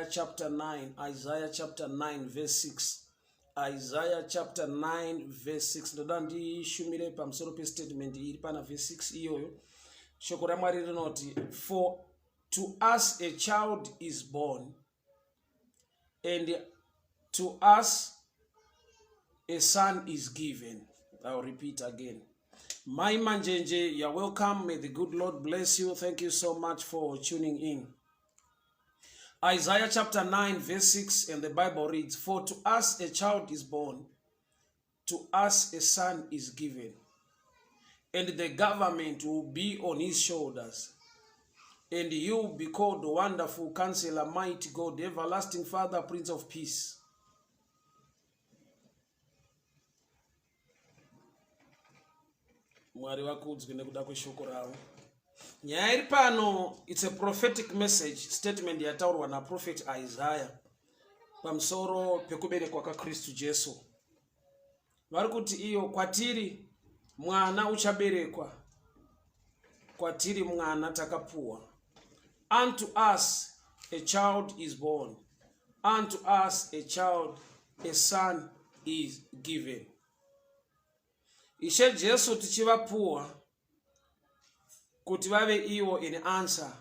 Isaiah chapter 9, Isaiah chapter 9 verse 6. Isaiah chapter 9 verse 6. Ndoda ndishumire pamusoro pestatement iri pana verse 6 iyoyo. Shoko raMwari rinoti, For to us a child is born and to us a son is given. I'll repeat again. Mai Manjenje, you're welcome. May the good Lord bless you. Thank you so much for tuning in. Isaiah chapter 9, verse 6, and the Bible reads, For to us a child is born, to us a son is given, and the government will be on his shoulders. And he will be called Wonderful Counselor, Mighty God, Everlasting Father, Prince of Peace. Mwari vakudzwe nekuda kweshoko ravo. Nyaya iri pano, it's a prophetic message statement yataurwa naProphet Isaiah pamusoro pekuberekwa kwaKristu Jesu. Vari kuti iyo kwatiri mwana uchaberekwa, kwatiri mwana takapuwa. Unto us a child is born, unto us a child, a son is given. Ishe Jesu tichivapuwa kuti vave ivo in answer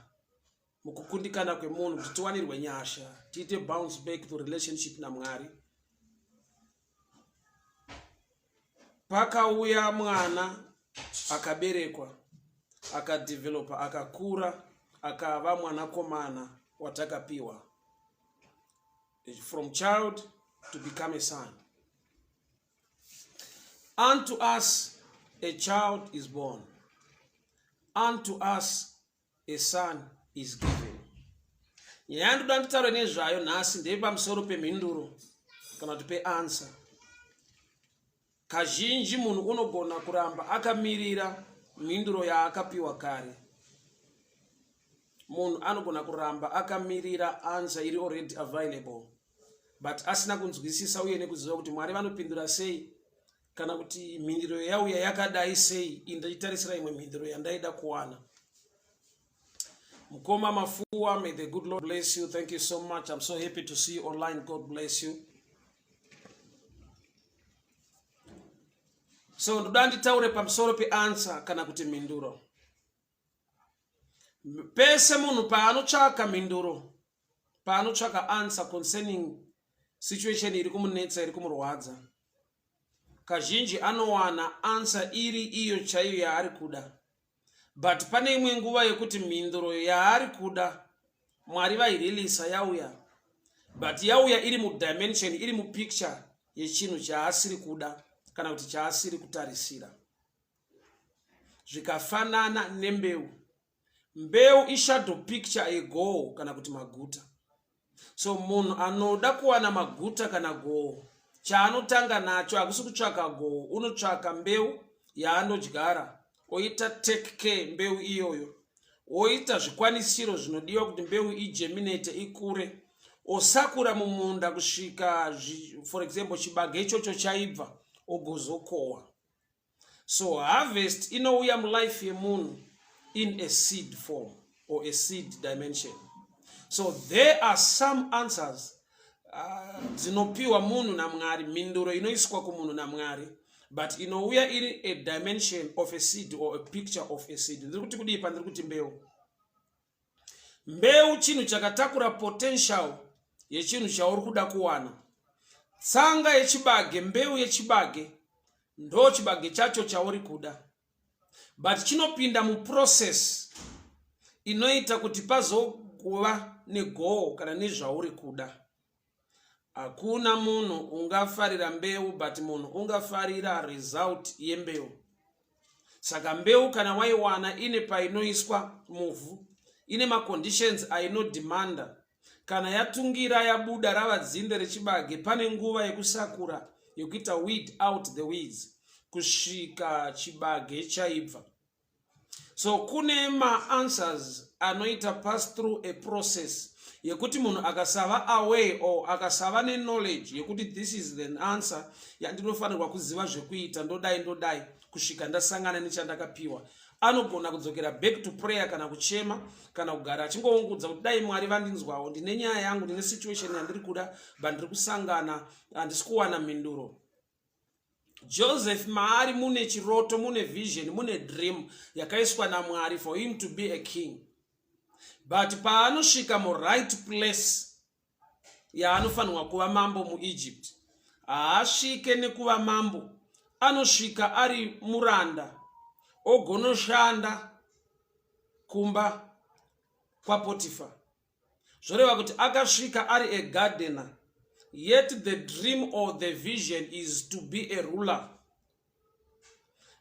mukukundikana kwemunhu kuti tiwanirwe nyasha tiite bounce back to relationship naMwari. Pakauya mwana akaberekwa akadevelopa akakura akava mwanakomana watakapiwa from child to become a son. Unto us a child is born, unto us a son is given. Nyaya yandoda nditaure nezvayo nhasi ndeyepamusoro pemhinduro kana kuti peanswer. Kazhinji munhu unogona kuramba akamirira mhinduro yaakapiwa kare. Munhu anogona kuramba akamirira answer iri already available but asina kunzwisisa uye nekuziva kuti Mwari vanopindura sei kana kuti mhinduro yauya yakadai sei, indaitarisira imwe mhinduro yandaida kuwana. Mukoma Mafuwa, may the good Lord bless you. Thank you so much. I'm so happy to see you online. God bless you. So ndoda nditaure pamusoro peanswer kana kuti mhinduro. Pese munhu paanotsvaka mhinduro, paanotsvaka answer concerning situation iri kumunetsa, iri kumurwadza, kazhinji anowana answer iri iyo chaiyo yaari kuda. But pane imwe nguva yekuti mhinduro yaari kuda Mwari vaireleasa yauya, but yauya iri mudimension, iri mupicture yechinhu chaasiri kuda kana kuti chaasiri kutarisira. Zvikafanana nembeu. Mbeu ishadow picture yegoho kana kuti maguta. So munhu anoda kuwana maguta kana goho, chaanotanga nacho hakusi kutsvaka goho, unotsvaka mbeu yaanodyara, oita take care mbeu iyoyo, oita zvikwanisiro zvinodiwa kuti mbeu igeminate ikure, osakura mumunda kusvika for example chibage ichocho chaibva, ogozokohwa. So harvest inouya mulife yemunhu in a seed form or a seed dimension. So there are some answers dzinopiwa munhu naMwari, mhinduro inoiswa kumunhu naMwari, but inouya iri a dimension of a seed or a picture of a seed. Ndiri kuti kudii pandiri kuti mbeu? Mbeu chinhu chakatakura potential yechinhu chauri kuda kuwana. Tsanga yechibage, mbeu yechibage, ndo chibage chacho chauri kuda, but chinopinda muprocess inoita kuti pazogova negoho kana nezvauri kuda. Hakuna munhu ungafarira mbeu, but munhu ungafarira result yembeu. Saka mbeu kana waiwana ine painoiswa muvhu, ine maconditions ainodemanda. Kana yatungira yabuda rava dzinde rechibage, pane nguva yekusakura, yekuita weed out the weeds kusvika chibage chaibva. So kune maanswers anoita pass through a process yekuti munhu akasava aware or akasava neknowledge yekuti this is the answer yandinofanirwa kuziva zvekuita, ndodai ndodai kusvika ndasangana nechandakapiwa. Anogona kudzokera back to prayer kana kuchema kana kugara achingoungudza kuti dai Mwari vandinzwawo, ndine nyaya yangu, ndine situation yandiri kuda, but ndiri kusangana, handisi kuwana mhinduro. Joseph maari mune chiroto, mune vision, mune dream yakaiswa naMwari for him to be a king, but paanosvika muright place yaanofanirwa kuva mambo muEgypt, haasvike nekuva mambo. Anosvika ari muranda, ogonoshanda kumba kwaPotifa. Zvoreva kuti akasvika ari a gardener, yet the dream or the vision is to be a ruler,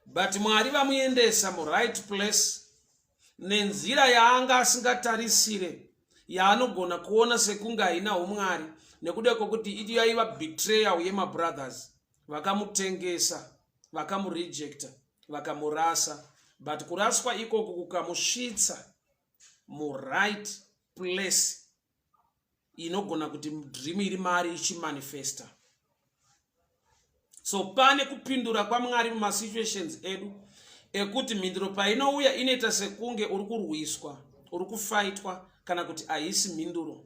but Mwari vamuendesa muright place nenzira yaanga asingatarisire, yaanogona kuona sekunge haina umwari, nekuda kwekuti yaiva betrayal yemabrothers. Vakamutengesa, vakamurejecta, vakamurasa, but kuraswa ikoko kukamusvitsa muright place inogona kuti dream iri mari ichimanifesta. So pane kupindura kwaMwari mumasituations edu ekuti mhinduro painouya inoita sekunge uri kurwiswa, uri kufaitwa, kana kuti haisi mhinduro.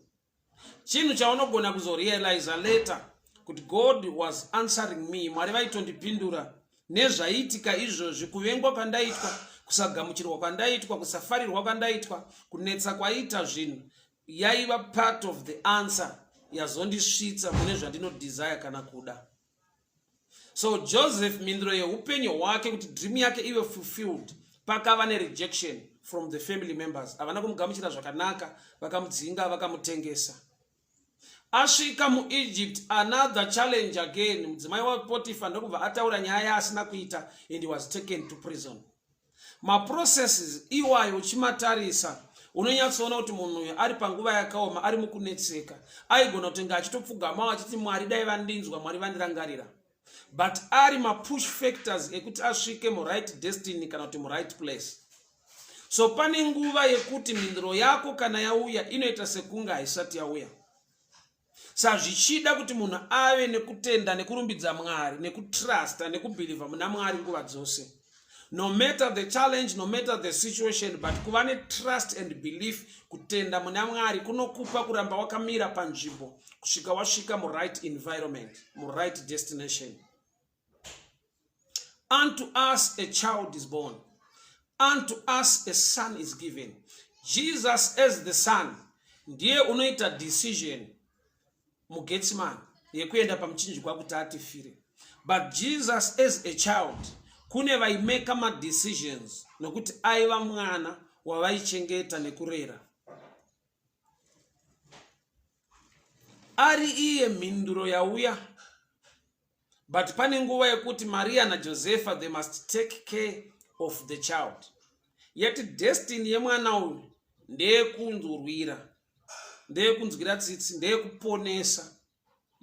Chinhu chaunogona kuzorealiza later kuti God was answering me, Mwari vaitondipindura nezvaiitika izvozvi, kuvengwa kwandaitwa, kusagamuchirwa kwandaitwa, kusafarirwa kwandaitwa, kunetsa kwaiita zvinhu, yaiva part of the answer yazondisvitsa mune zvandinodesire kana kuda. So Joseph, mhinduro yeupenyu hwake kuti dream yake ive fulfilled, pakava nerejection from the family members. Havana kumugamuchira zvakanaka, vakamudzinga, vakamutengesa. Asvika muEgypt, another challenge again. Mudzimai waPotifa ndokubva ataura nyaya yaasina kuita and he was taken to prison. Maprocesses iwayo uchimatarisa, unonyatsoona kuti munhu uyu ari panguva yakaoma, ari mukunetseka. Aigona kutonge achitopfugamawo achiti, "Mwari, dai vandinzwa, Mwari vandirangarira," but ari mapush factors ekuti asvike muright destiny kana kuti muright place. So pane nguva yekuti mhinduro yako kana yauya inoita sekunge haisati yauya. Sazvichida kuti munhu ave nekutenda, nekurumbidza Mwari, nekutrusta, nekubhilivha muna Mwari nguva dzose, no matter the challenge, no matter the situation, but kuva netrust and belief, kutenda muna Mwari kunokupa kuramba wakamira panzvimbo kusvika wasvika muright environment, muright destination. Unto us a child is born, unto us a son is given. Jesus as the son ndiye unoita decision muGetsemane yekuenda pamuchinjikwa kuti atifire, but Jesus as a child, kune vaimeka madecisions nokuti aiva mwana wavaichengeta nekurera. Ari iye mhinduro yauya, but pane nguva yekuti Maria naJosefa, they must take care of the child, yet destiny yemwana uyu ndeyekunzurwira, ndeyekunzwira tsitsi, ndeyekuponesa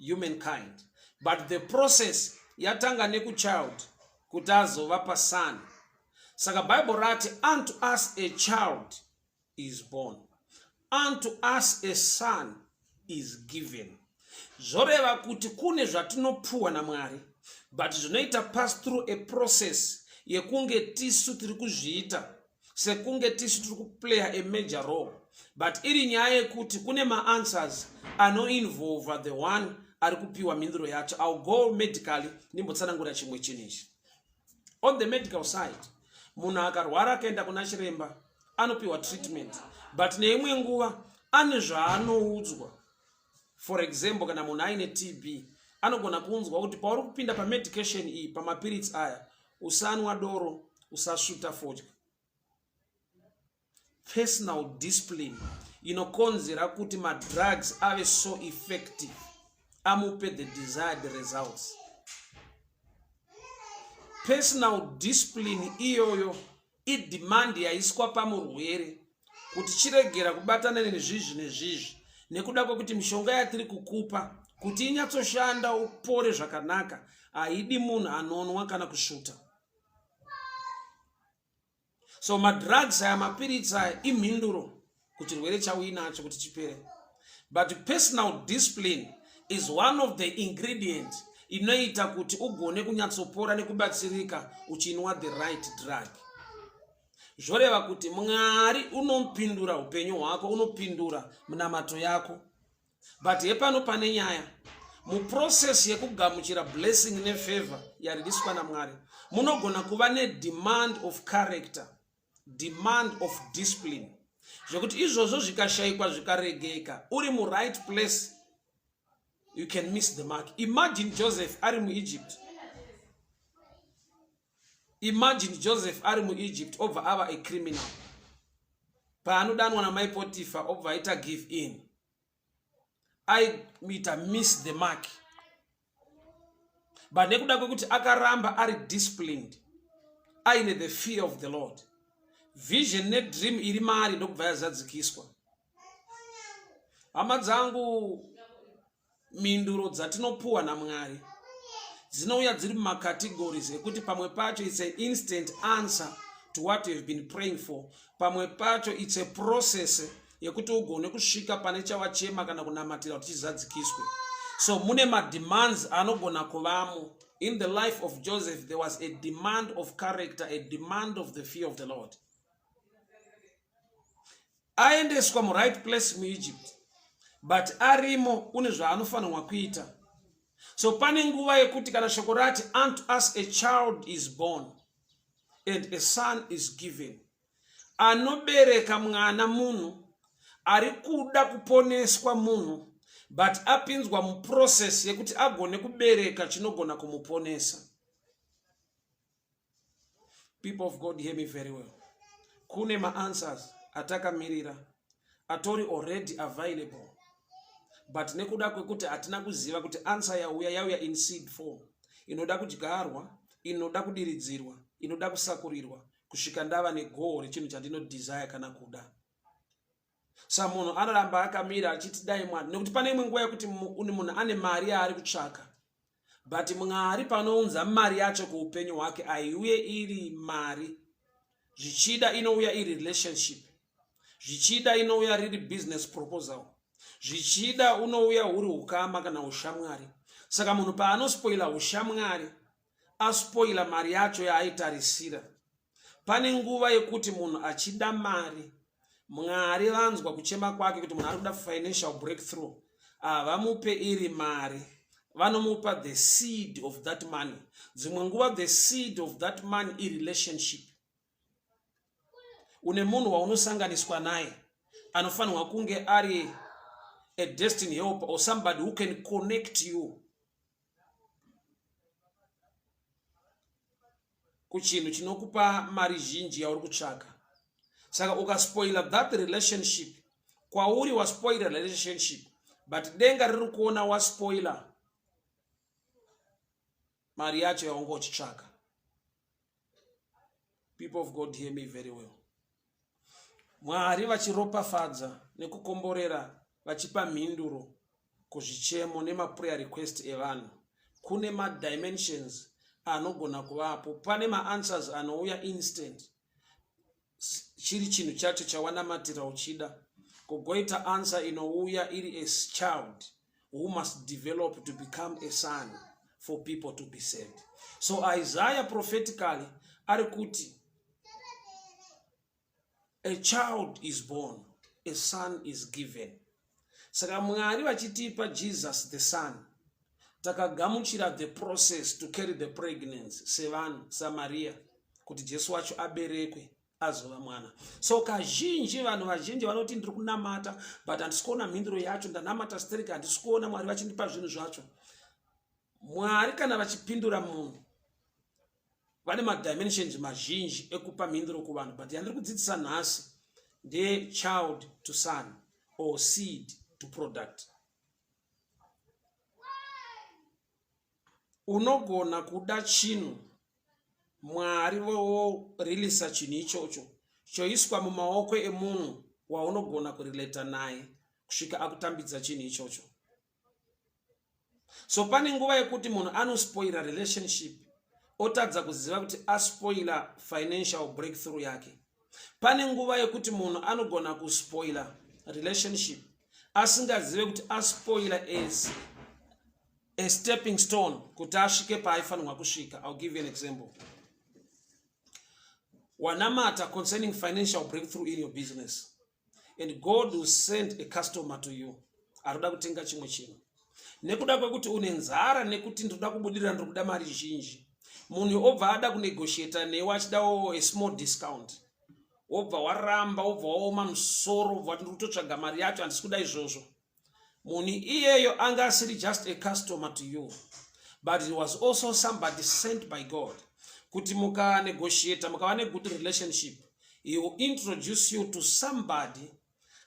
humankind, but the process yatanga nekuchild kuti azova pason. Saka Bible rati, "Unto us a child is born, unto us a son is given." Zvoreva kuti kune zvatinopuwa naMwari, but zvinoita pass through a process yekunge tisu tiri kuzviita, sekunge tisu tiri kuplaya a major role, but iri nyaya yekuti kune maanswers anoinvolva the one ari kupiwa mhinduro yacho. I'll go medically, ndimbotsanangura chimwe chinhu ichi. On the medical side, munhu akarwara akaenda kuna chiremba, anopiwa treatment, but neimwe nguva ane zvaanoudzwa. For example, kana munhu aine TB, anogona kuunzwa kuti pauri kupinda pamedication iyi, pamapiritsi aya, usanwa doro, usasvuta fodya. Personal discipline inokonzera kuti madrugs ave so effective, amupe the desired results. Personal discipline iyoyo idemand yaiswa pamurwere kuti chiregera kubatana nezvizvi nezvizvi, nekuda kwekuti mishonga yatiri kukupa kuti inyatsoshanda upore zvakanaka haidi munhu anonwa kana kusvuta. So madrugs aya, mapiritsi aya, imhinduro kuchirwere chauinacho kuti chipere, but personal discipline is one of the ingredient inoita kuti ugone kunyatsopora nekubatsirika uchinwa the right drug. Zvoreva kuti Mwari unopindura upenyu hwako, unopindura minamato yako. But hepano pane nyaya. Muprocess yekugamuchira blessing nefavor yaririswa naMwari, munogona kuva nedemand of character, demand of discipline, zvekuti izvozvo zvikashayikwa zvikaregeka uri muright place, you can miss the mark. Imagine Joseph ari muEgypt. Imagine Joseph ari muEgypt obva ava a criminal. Paanodanwa namai Potifa obva aita give in, aiita miss the mark. But nekuda kwekuti akaramba ari disciplined, aine the fear of the Lord, vision nedream iri maari ndokubva yazadzikiswa. Hama dzangu, mhinduro dzatinopuwa naMwari dzinouya dziri mumacategories ekuti pamwe pacho it's an instant answer to what you have been praying for, pamwe pacho it's a process yekuti ugone kusvika pane chawachema kana kunamatira kuti chizadzikiswe. So mune mademands anogona kuvamo. In the life of Joseph there was a demand of character, a demand of the fear of the Lord. Aendeswa muright place muEgypt, but arimo une zvaanofanirwa kuita. So pane nguva yekuti kana shoko rati unto us a child is born and a son is given, anobereka mwana munhu ari kuda kuponeswa munhu, but apinzwa muprocess yekuti agone kubereka chinogona kumuponesa. People of God, hear me very well. Kune maanswers atakamirira atori already available, but nekuda kwekuti hatina kuziva kuti answer yauya, yauya in seed form, inoda kudyarwa, inoda kudiridzirwa, inoda kusakurirwa kusvika ndava negoho rechinhu chandinodesire kana kuda. Sa munhu anoramba akamira achiti dai Mwari, nekuti pane imwe nguva yekuti munhu ane mari yaari kutsvaka, but Mwari panounza mari yacho kuupenyu hwake, haiuye iri mari. Zvichida inouya iri relationship, zvichida inouya riri business proposal, zvichida unouya huri ukama kana ushamwari. Saka munhu paanospoila ushamwari, aspoila mari yacho yaaitarisira. Pane nguva yekuti munhu achida mari, Mwari vanzwa kuchema kwake kuti munhu ari kuda financial breakthrough, havamupe iri mari, vanomupa the seed of that money. Dzimwe nguva the seed of that money irelationship. Une munhu waunosanganiswa naye anofanirwa kunge ari a destiny helper or somebody who can connect you kuchinhu chinokupa mari zhinji yauri kutsvaka. Saka ukaspoila that relationship, kwauri waspoila relationship, but denga riri kuona waspoila mari yacho yaunga uchitsvaka. People of God, hear me very well. Mwari vachiropafadza nekukomborera, vachipa mhinduro kuzvichemo nemaprayer request evanhu, kune madimensions anogona kuvapo. Pane maanswers anouya instant, chiri chinhu chacho chawanamatira uchida, kugoita answer inouya iri a child who must develop to become a son for people to be saved. So Isaiah prophetically ari kuti a child is born, a son is given. Saka Mwari vachitipa Jesus the Son, takagamuchira the process to carry the pregnancy sevanhu saMaria kuti Jesu wacho aberekwe azova mwana. So kazhinji vanhu vazhinji vanoti ndiri kunamata but handisi kuona mhinduro yacho, ndanamata stereki, handisi kuona Mwari vachindipa zvinhu zvacho. Mwari kana vachipindura munhu vane madimensions mazhinji ekupa mhinduro kuvanhu, but yandiri kudzidzisa nhasi ndechild to son or seed to product. Unogona kuda chinhu, Mwari vorilisa chinhu ichocho choiswa mumaoko emunhu waunogona kurileta naye kusvika akutambidza chinhu ichocho. So pane nguva yekuti munhu anospoila relationship otadza kuziva kuti aspoila financial breakthrough yake. Pane nguva yekuti munhu anogona kuspoila relationship asingazive kuti aspoila as a stepping stone kuti asvike paaifanirwa kusvika. I'll give you an example. Wanamata concerning financial breakthrough in your business and God will send a customer to you arikuda kutenga chimwe chinhu. Nekuda kwekuti une nzara nekuti ndinoda kubudirira, ndiri kuda mari zhinji, munhu obva ada kunegotiata newe achidawo a small discount, wobva waramba, wobva waoma musoro, wobva wati ndiri kutotsvaga mari yacho, handisi kuda izvozvo. Munhu iyeyo anga asiri just a customer to you, but he was also somebody sent by God kuti mukanegotiata, mukava negood relationship, he will introduce you to somebody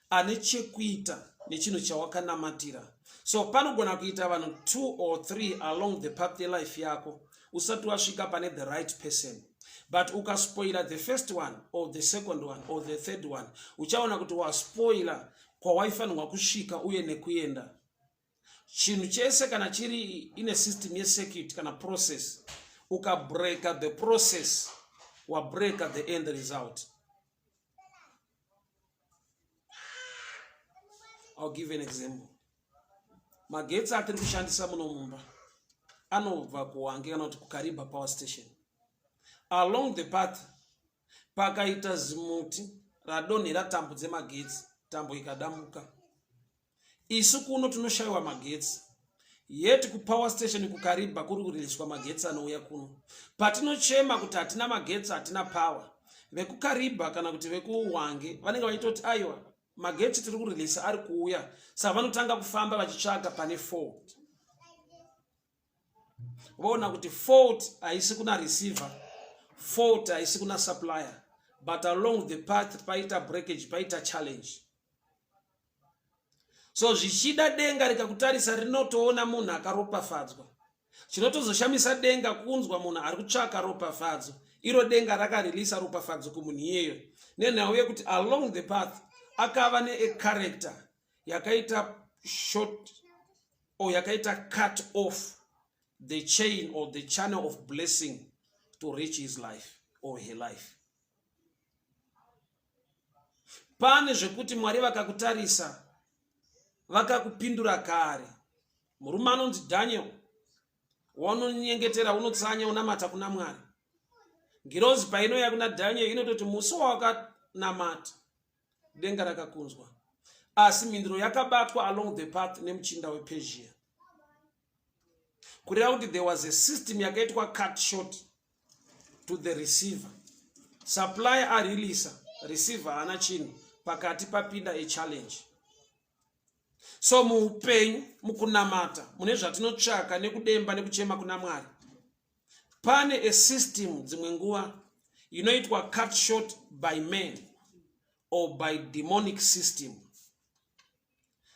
ane chekuita nechinhu chawakanamatira. So panogona kuita vanhu 2 or 3 along the path yelife yako usati wasvika pane the right person. But ukaspoila the first one or the second one or the third one, uchaona kuti waspoila kwawaifanirwa kusvika uye nekuenda. Chinhu chese kana chiri ine system yecircuit kana process, ukabreka the process, wabreka the end result. I'll give an example. Magetsi atiri kushandisa muno mumba anobva kuHwange kana kuti kuKariba power station. Along the path pakaita zimuti radonhera tambo dzemagetsi, tambo ikadamuka. Isu kuno tinoshayiwa magetsi, yet kupower station kuKariba kuri kuriliswa magetsi anouya kuno. Patinochema kuti hatina magetsi, hatina power, vekuKariba kana kuti vekuHwange vanenge vachitoti aiwa, magetsi tiri kurilisa ari kuuya. Saka vanotanga kufamba vachitsvaga pane fault, voona kuti fault haisi kuna receiver, fault haisi kuna supplier, but along the path paita breakage, paita challenge. So zvichida denga rikakutarisa rinotoona munhu akaropafadzwa. Chinotozoshamisa denga kunzwa munhu ari kutsvaka ropafadzo, iro denga rakarilisa ropafadzo kumunhu iyeyo, nenhau yekuti along the path akava neacharacter yakaita short or yakaita cut off the chain or the channel of blessing to reach his life or her life. Pane zvekuti Mwari vakakutarisa vakakupindura kare. Murume anonzi Daniel, waunonyengetera, unotsanya, unamata kuna Mwari, ngirozi painouya kuna Daniel inototi musi wawakanamata denga rakakunzwa, asi mhinduro yakabatwa along the path nemuchinda wePersia. Kureva kuti there was a system yakaitwa cut short to the receiver. Supplier arilisa, receiver haana chinhu, pakati papinda a challenge. So muupenyu, mukunamata, mune zvatinotsvaka nekudemba nekuchema kuna Mwari, pane a system dzimwe nguva inoitwa cut short by man or by demonic system.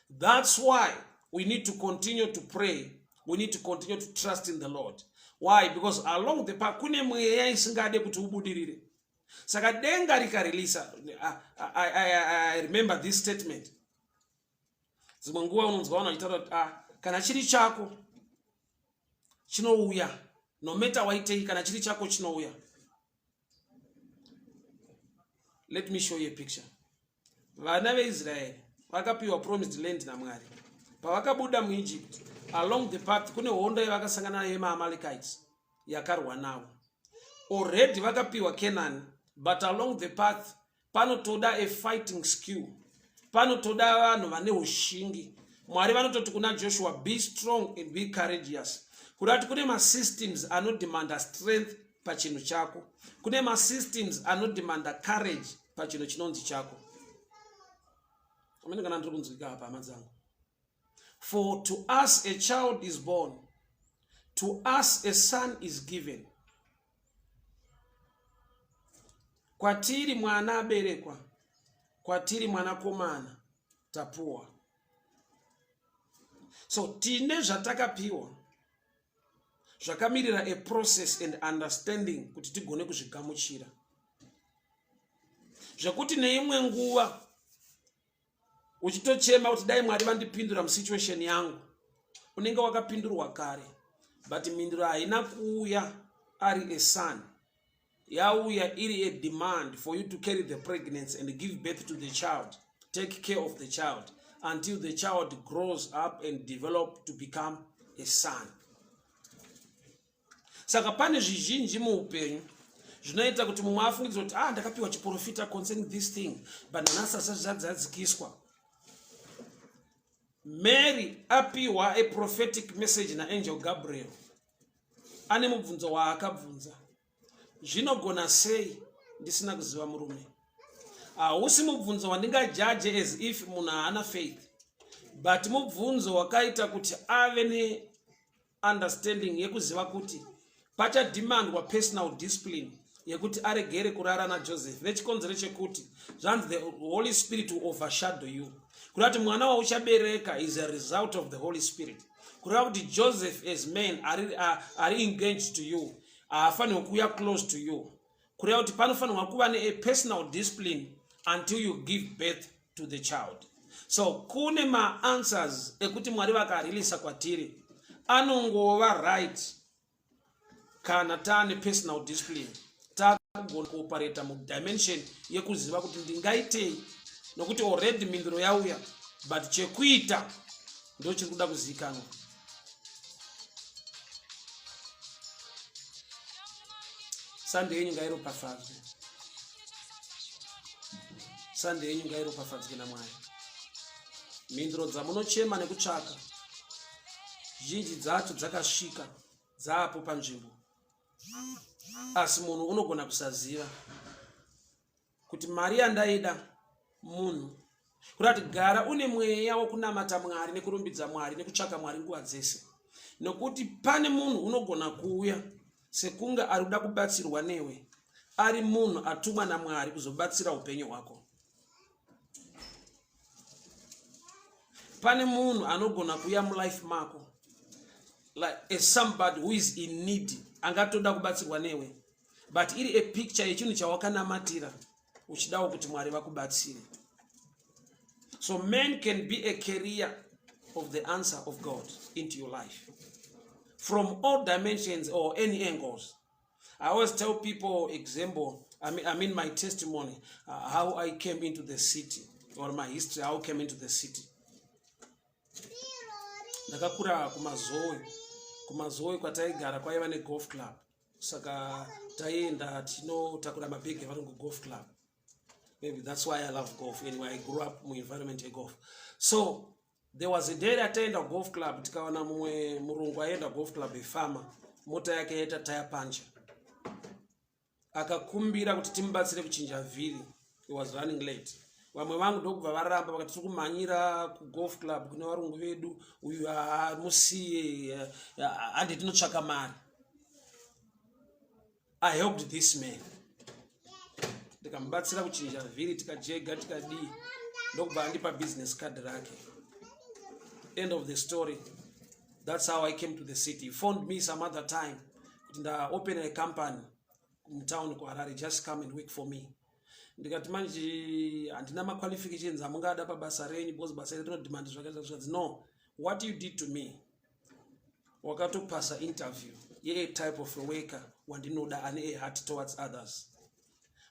That's why we need to continue to pray, we need to continue to trust in the Lord. Why? Because along the path kune mweya isingade kuti ubudirire. Saka denga rikarilisa, I remember this statement, dzimwe nguva unonzwa vanhu vachitaura kuti ah, kana chiri chako chinouya, no matter waitei, kana chiri chako chinouya. Let me show you a picture. Vana veIsraeri vakapiwa promised land naMwari. Pavakabuda muEgypt, along the path kune hondo yavakasangana nayo yemaAmalekites yakarwa navo. Already vakapiwa Canaan, but along the path panotoda a fighting skill, panotoda vanhu vane ushingi. Mwari vanototi kuna Joshua, "Be strong and be courageous." Kuda kuti kune masystems anodemanda strength pachinhu chako, kune masystems anodemanda courage pachinhu chinonzi chako. Amene kana ndiri kunzwika apa, hama dzangu? For to us a child is born, to us a son is given. Kwatiri mwana aberekwa, kwatiri mwanakomana tapuwa. So tine zvatakapiwa zvakamirira a process and understanding kuti tigone kuzvigamuchira, zvekuti neimwe nguva uchitochema kuti dai Mwari vandipindura musituation yangu, unenge wakapindurwa kare, but mhinduro haina kuuya ari a son, yauya iri a demand for you to carry the pregnancy and give birth to the child, take care of the child until the child grows up and develop to become a son. Saka pane zvizhinji muupenyu Zvinoita kuti mumwe afungidzira kuti ah, ndakapiwa chiprofita concerning this thing, but nanhasi asati zvadzadzikiswa. Mary apiwa a prophetic message naAngel Gabriel. Ane mubvunzo waakabvunza. Zvinogona sei ndisina kuziva murume? Hausi mubvunzo wandingajaje as if munhu haana faith, but mubvunzo wakaita kuti ave neunderstanding yekuziva kuti pachademandwa personal discipline yekuti aregere kurara naJoseph, nechikonzero chekuti zvanzi the Holy Spirit will overshadow you, kureva kuti mwana wauchabereka is a result of the Holy Spirit, kureva kuti Joseph as man ari engaged to you haafanirwi kuuya close to you, kureva kuti panofanirwa kuva neapersonal discipline until you give birth to the child. So kune maanswers ekuti Mwari vakarilisa kwatiri anongova right kana taane personal discipline, takugona kuoperata mudimension yekuziva kuti ndingaitei, nokuti already mhinduro yauya, but chekuita ndo chiri kuda kuzivikanwa. Sande yenyu ngairopafadzwe, sande yenyu ngairopafadzwe naMwari. Mhinduro dzamunochema nekutsvaka, zhinji dzacho dzakasvika dzaapo panzvimbo, asi munhu unogona kusaziva kuti mari yandaida munhu. Kurati gara une mweya wokunamata Mwari nekurumbidza Mwari nekutsvaka Mwari nguva dzese, nokuti pane munhu unogona kuuya sekunge ari kuda kubatsirwa newe, ari munhu atumwa naMwari kuzobatsira upenyu hwako. Pane munhu anogona kuuya mulife mako like as somebody who is in need, angatoda kubatsirwa newe, but iri a picture yechinhu chawakanamatira uchidawo kuti Mwari vakubatsire. So man can be a carrier of the answer of God into your life from all dimensions or any angles. I always tell people example, I mean my testimony, how I came into the city, or my history, how I came into the city. Ndakakura kuMazowe. KuMazowe kwataigara kwaiva negolf club, saka taienda tinotakura mabhegi evari kugolf club. Maybe that's why I love golf. Anyway, I grew up muenvironment yegolf. So there was a day rataenda golf club, tikaona mumwe murungu aienda golf club, efama, mota yake yaita tire puncture. Akakumbira kuti timubatsire kuchinja vhiri. He was running late. Vamwe vangu ndokubva varamba, vakati tiri kumhanyira kugolf club kune varungu vedu, uyu hamusiye, handi tinotsvaka mari. I helped this man, ndikamubatsira kuchinja vhiri, tikajega, tikadii, ndokubva andipa business card rake. End of the story. That's how I came to the city. He phoned me some other time kuti ndaopen a company mutown kuHarare, just come and work for me. Ndikati manje handina maqualifications amungada pabasa renyu, because basa iri rinodemand zvakaita zvikadzi. No, what you did to me, wakatopasa interview yea type of a worker wandinoda, ane a heart towards others,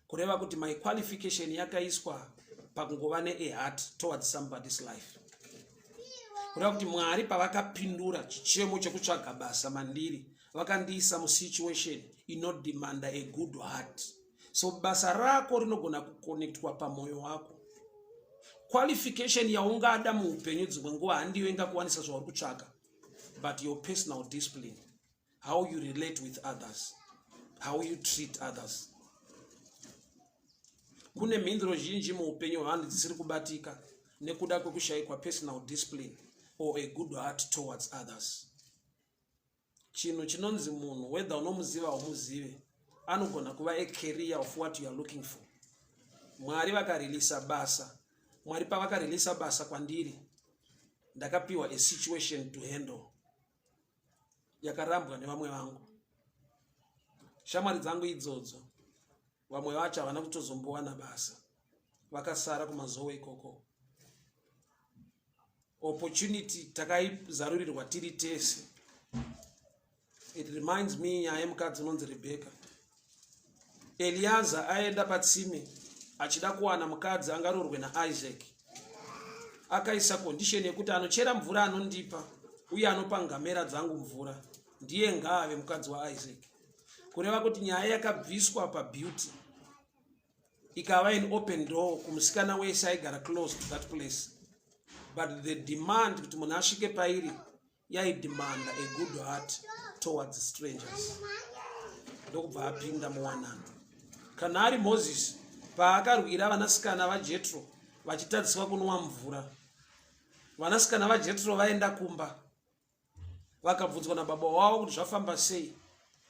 kureva kuti my qualification yakaiswa pakungova nea heart towards somebody's life, kureva kuti Mwari pavakapindura chichemo chekutsvaga basa mandiri, vakandiisa musituation inodemanda a good heart. So basa rako rinogona kuconnectwa pamwoyo wako. Qualification yaungada muupenyu dzimwe nguva handiyo ingakuwanisa zvauri kutsvaga, but your personal discipline, how you relate with others, how you treat others. Kune mhinduro zhinji muupenyu hwevanhu dzisiri kubatika nekuda kwekushayikwa personal discipline or a good heart towards others. Chinhu chinonzi munhu, whether unomuziva haumuzive, anogona kuva a carrier of what you are looking for. Mwari vakarilisa basa, Mwari pavakarilisa basa kwandiri, ndakapiwa a situation to handle yakarambwa nevamwe vangu. Shamwari dzangu idzodzo, vamwe vacho havana kutozombowana basa, vakasara kuMazowe ikoko. Opportunity takaizarurirwa tiri tese. It reminds me nyaya yemukadzi unonzi Rebheka. Eliaza aenda patsime achida kuwana mukadzi angaroorwe naIsaac. Akaisa condition yekuti anochera mvura anondipa uye anopa ngamera dzangu mvura ndiye ngaave mukadzi waIsaac. Kureva kuti nyaya yakabviswa pabeauty ikava an open door kumusikana wese aigara close to that place, but the demand kuti munhu asvike pairi yaidemanda a good heart towards strangers. Ndokubva apinda muwanano. Kana ari Moses, paakarwira vanasikana vaJetro vachitadziswa kunwa mvura, vanasikana vaJetro vaenda kumba vakabvunzwa nababa wavo kuti zvafamba sei,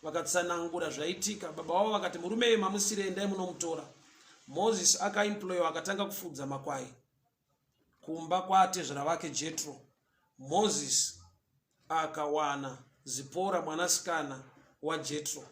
vakatsanangura zvaitika. Baba wavo vakati, murume iye mamusire, endai munomutora. Moses akaemployiwa, akatanga kufudza makwai kumba kwaatezvara vake Jetro. Moses akawana Zipora, mwanasikana waJetro.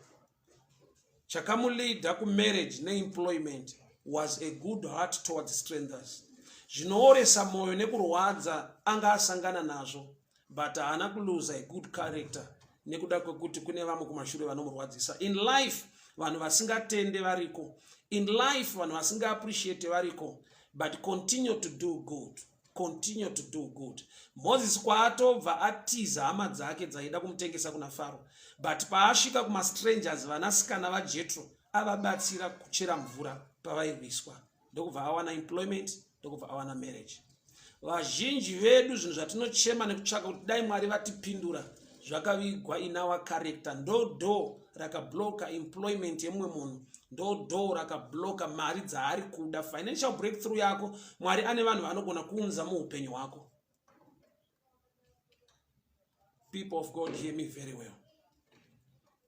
Chakamuleada kumarriage neemployment was a good heart towards strangers. Zvinooresa mwoyo nekurwadza anga asangana nazvo, but haana kuluza a good character nekuda kwekuti kune vamwe kumashure vanomurwadzisa. In life vanhu vasingatende variko, in life vanhu vasingaappreciate variko, but continue to do good, continue to do good. Moses kwaatobva atiza hama dzake dzaida kumutengesa kuna Faro, but paasvika kumastrangers, vanasikana vaJetro, avabatsira kuchera mvura pavairwiswa, ndokubva awana employment, ndokubva awana marriage. Vazhinji vedu zvinhu zvatinochema nekutsvaka kuti dai Mwari vatipindura zvakavigwa in our character. Ndo door rakabloka employment yemumwe munhu, ndo door rakabloka mari dzaari kuda, financial breakthrough yako. Mwari ane vanhu vanogona kuunza muupenyu hwako. People of God, hear me very well.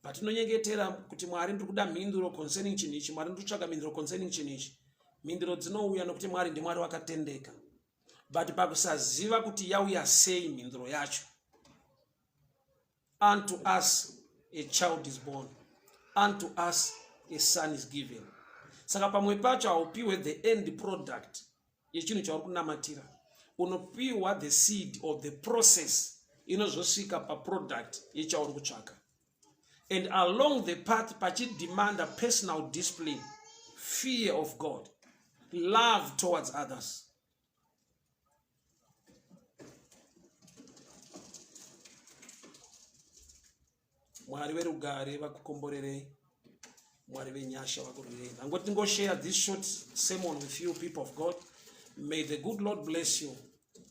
Patinonyengetera kuti Mwari, ndiri kuda mhinduro concerning chinhu ichi, Mwari, ndiri kutsvaga mhinduro concerning chinhu ichi, mhinduro dzinouya nokuti Mwari ndiMwari wakatendeka. But pakusaziva kuti yauya sei mhinduro yacho, unto us a child is born, unto us a son is given. Saka pamwe pacho haupiwe the end product yechinhu chauri kunamatira, unopiwa the seed of the process inozosvika paproduct yechauri kutsvaka. And along the path pachidemanda personal discipline, fear of God, love towards others. Mwari verugare vakukomborerei, Mwari venyasha vakurwirei. Ndangoti ndingoshare this short sermon with you, people of God. May the good Lord bless you,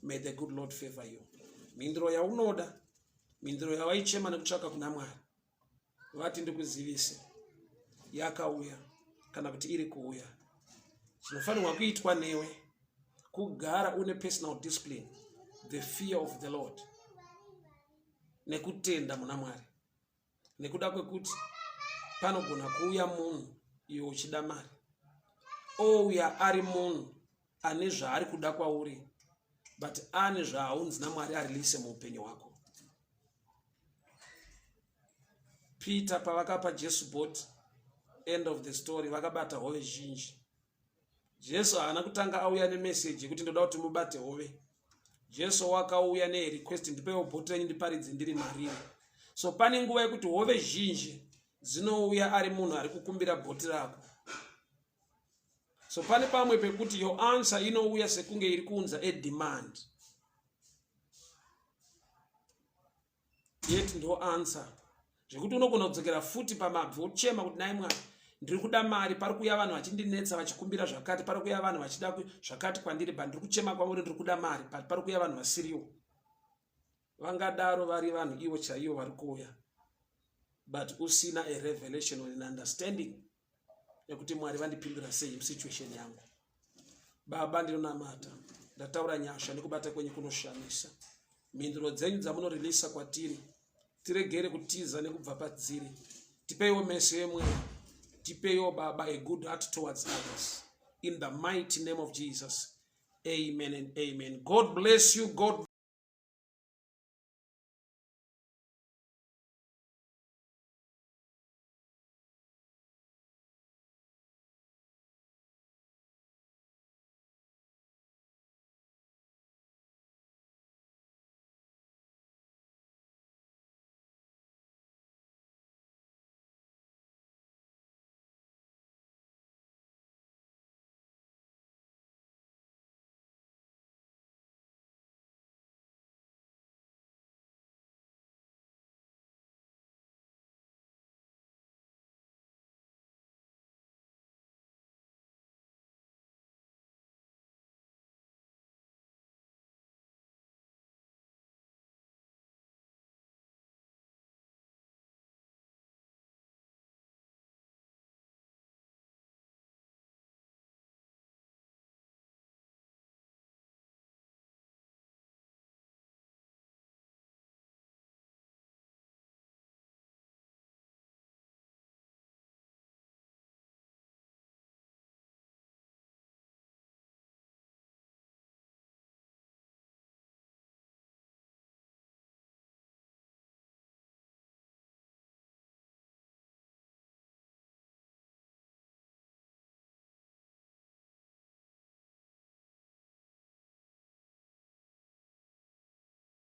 may the good Lord favor you. Mhinduro yaunoda, mhinduro yawaichema nekutsvaka kuna Mwari, vati ndikuzivise, yakauya kana kuti iri kuuya. Chinofanirwa kuitwa newe kugara une personal discipline, the fear of the Lord, nekutenda muna Mwari, nekuda kwekuti panogona kuuya munhu iwe uchida mari, ouya ari munhu ane zvaari kuda kwauri, but ane zvaaunzi naMwari arilise muupenyu hwako. Peter pavakapa Jesu boti, end of the story, vakabata hove zhinji. Jesu haana kutanga auya nemeseji yekuti ndoda kuti mubate hove. Jesu wakauya nerequest, ndipewo bhoti renyu ndiparidze ndiri mariri. So pane nguva yekuti hove zhinji dzinouya ari munhu ari kukumbira bhoti rako. So pane pamwe pekuti your answer inouya sekunge iri kuunza a demand, yet ndo answer zvekuti unogona kudzokera futi pamabvi wochema kuti nai Mwari, ndiri kuda mari, pari kuuya vanhu vachindinetsa vachikumbira zvakati, pari kuuya vanhu vachida zvakati kwandiri, but ndiri kuchema kwamuri, ndiri kuda mari, but pari kuuya vanhu vasiriwo. Vangadaro vari vanhu ivo chaivo vari kuuya, but usina a revelation or an understanding yekuti Mwari vandipindura sei musituation yangu. Baba, ndinonamata, ndataura nyasha nekubata kwenyu kunoshamisa. Mhinduro dzenyu dzamunorilisa kwatiri, tiregere kutiza nekubva padziri. Tipeiwo meso emweya, tipeiwo Baba a good heart towards others. In the mighty name of Jesus, amen and amen. God bless you. God.